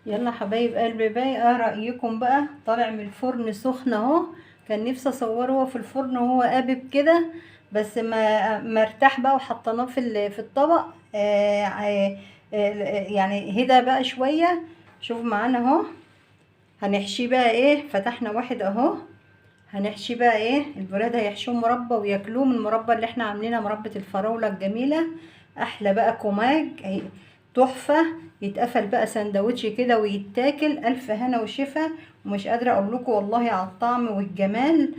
يلا حبايب قلبي بقى، ايه رايكم بقى؟ طالع من الفرن سخن اهو. كان نفسي اصوره هو في الفرن وهو قابب كده، بس ما ارتاح بقى وحطيناه في الطبق. يعني هدى بقى شوية. شوف معانا اهو، هنحشيه بقى ايه. فتحنا واحد اهو، هنحشيه بقى ايه. الولاد هيحشوه مربى وياكلوه من المربى اللي احنا عاملينها، مربى الفراوله الجميلة. احلى بقى كوماج اهي، تحفة. يتقفل بقى سندوتش كده ويتاكل الف هنا وشفا. ومش قادرة اقول لكم والله على الطعم والجمال،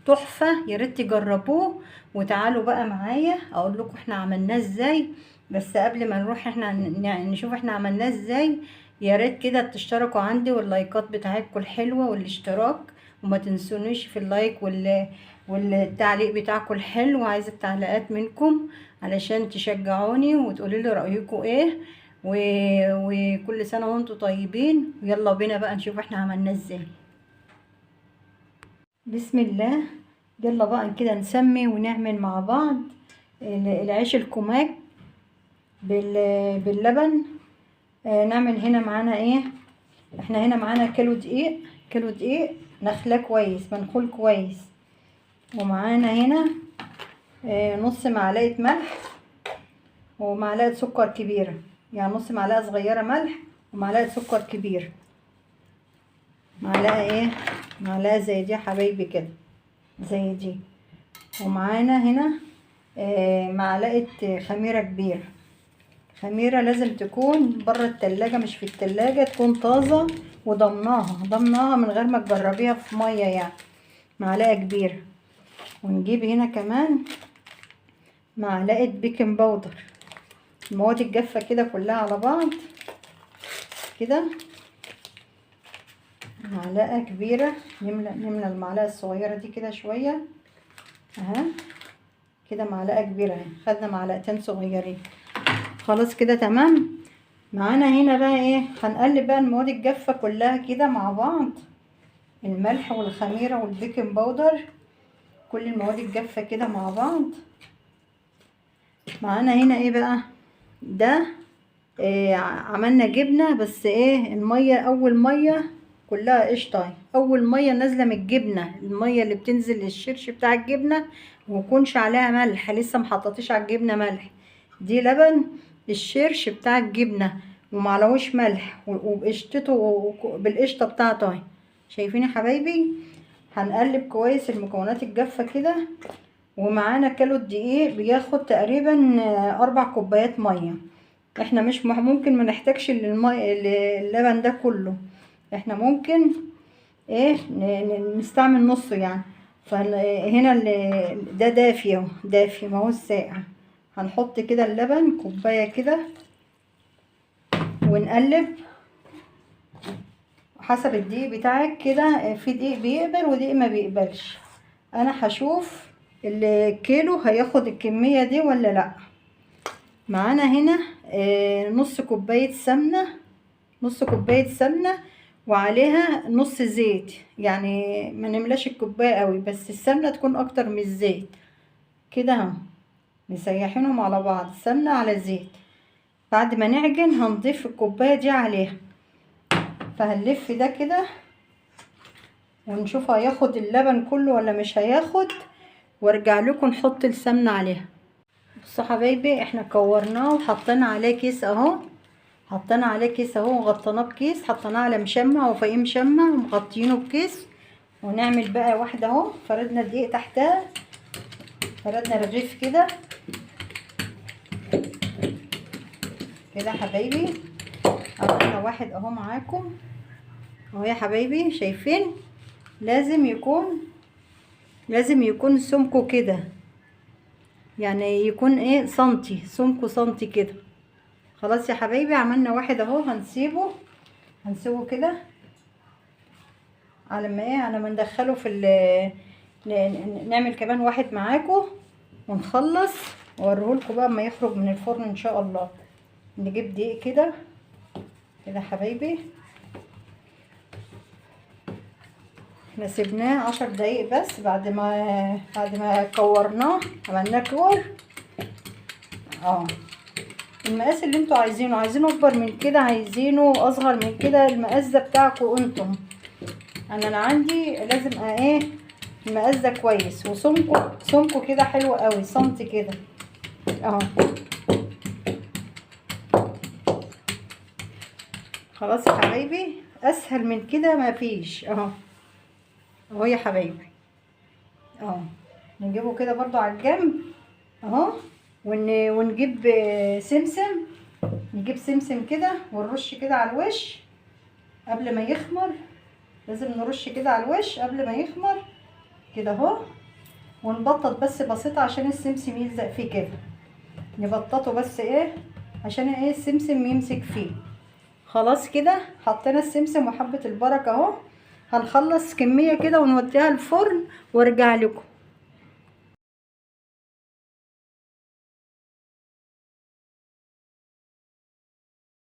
تحفة. يا ريت تجربوه وتعالوا بقى معايا اقول لكم احنا عملناه ازاي. بس قبل ما نروح احنا نشوف احنا عملناه ازاي، يا ريت كده تشتركوا عندي، واللايكات بتاعتكم الحلوة والاشتراك، وما تنسونيش في اللايك والتعليق بتاعكم الحلو. عايزه التعليقات منكم علشان تشجعوني وتقولوا لي رايكم ايه. وكل سنة وانتم طيبين. ويلا بينا بقى نشوف احنا عملناه ازاي. بسم الله. يلا بقى كده نسمي ونعمل مع بعض العيش الكوماج باللبن. نعمل هنا معانا ايه. احنا هنا معانا كيلو دقيق، كيلو دقيق نخلاه كويس، منخول كويس. ومعانا هنا نص معلقة ملح ومعلقة سكر كبيرة، يعني نص معلقة صغيرة ملح ومعلقة سكر كبيرة. معلقة ايه؟ معلقة زي دي يا حبايبي كده، زي دي. ومعانا هنا معلقة خميرة كبيرة. خميرة لازم تكون بره التلاجة، مش في التلاجة، تكون طازة وضمناها، ضمناها من غير ما تجربيها في مية يعني. معلقة كبيرة. ونجيب هنا كمان معلقة baking powder. المواد الجافة كده كلها على بعض كده، معلقة كبيرة. نملى المعلقة الصغيرة دي كده شوية اهي كده، معلقة كبيرة اهي. خدنا معلقتين صغيرين خلاص كده تمام. معانا هنا بقى ايه، هنقلب بقى المواد الجافة كلها كده مع بعض، الملح والخميرة وال baking powder، كل المواد الجافة كده مع بعض. معانا هنا ايه بقى ده، إيه عملنا جبنة، بس ايه المية، اول مية كلها قشطة، اول مية نازلة من الجبنة، المية اللي بتنزل الشرش بتاع الجبنة ومكونش عليها ملح، لسه محطتيش على الجبنة ملح. دي لبن الشرش بتاع الجبنة ومعلهوش ملح، وبقشطته، بالقشطة بتاعته اهي. شايفين يا حبايبي؟ هنقلب كويس المكونات الجافة كده. ومعانا كيلو الدقيق بياخد تقريبا 4 كوبايات مية. احنا مش ممكن ما نحتاجش اللبن ده كله، احنا ممكن ايه نستعمل نصه يعني. فهنا ده دافي اهو، دافي ما هو الساقع. هنحط كده اللبن كوباية كده ونقلب حسب الدقيق بتاعك كده. في دقيق بيقبل ودقيق ما بيقبلش. انا هشوف الكيلو هياخد الكمية دي ولا لا. معانا هنا نص كوباية سمنة، نص كوباية سمنة وعليها نص زيت، يعني ما نملاش الكوباية قوي، بس السمنة تكون اكتر من الزيت كده اهو. مسيحينهم على بعض، سمنة على زيت. بعد ما نعجن هنضيف الكوباية دي عليها. فهنلف ده كده ونشوف هياخد اللبن كله ولا مش هياخد، وارجع لكم نحط السمنة عليها. بصوا حبايبي، احنا كورناه وحطينا عليه كيس اهو، حطينا عليه كيس اهو وغطيناه بكيس، حطيناه على مشمع وفوقيه مشمع ومغطينه بكيس. ونعمل بقى واحدة اهو، فردنا دقيق تحتها، فردنا رغيف كده كده حبايبي. عملنا واحد اهو معاكم اهو يا حبايبي. شايفين؟ لازم يكون سمكة كده، يعني يكون ايه سنتي، سمكة سنتي كده. خلاص يا حبايبي، عملنا واحد اهو. هنسيبه كده على ما ايه، على ما ندخله في نعمل كمان واحد معاكم ونخلص واوريهولكم بقى اما يخرج من الفرن ان شاء الله. نجيب دقيق كده كده حبايبي. احنا سيبناه 10 دقايق بس بعد ما كورناه، عملناه كور. المقاس اللي انتوا عايزينه، عايزينه اكبر من كده، عايزينه اصغر من كده، المقاس ده بتاعكم انتم. انا عندي لازم ايه المقاس ده كويس، وسمكه سمكة كده حلو قوي، سنتي كده اهو. خلاص يا حبايبي، اسهل من كده ما فيش اهو. اهو يا حبايبي اهو، نجيبه كده برضو على الجنب اهو، ونجيب سمسم، نجيب سمسم كده ونرش كده على الوش قبل ما يخمر. لازم نرش كده على الوش قبل ما يخمر كده اهو، ونبطط بس بسيطة عشان السمسم يلزق فيه كده، نبططه بس ايه عشان ايه السمسم يمسك فيه. خلاص كده حطينا السمسم وحبة البركة اهو. هنخلص كمية كده ونوديها الفرن وارجع لكم.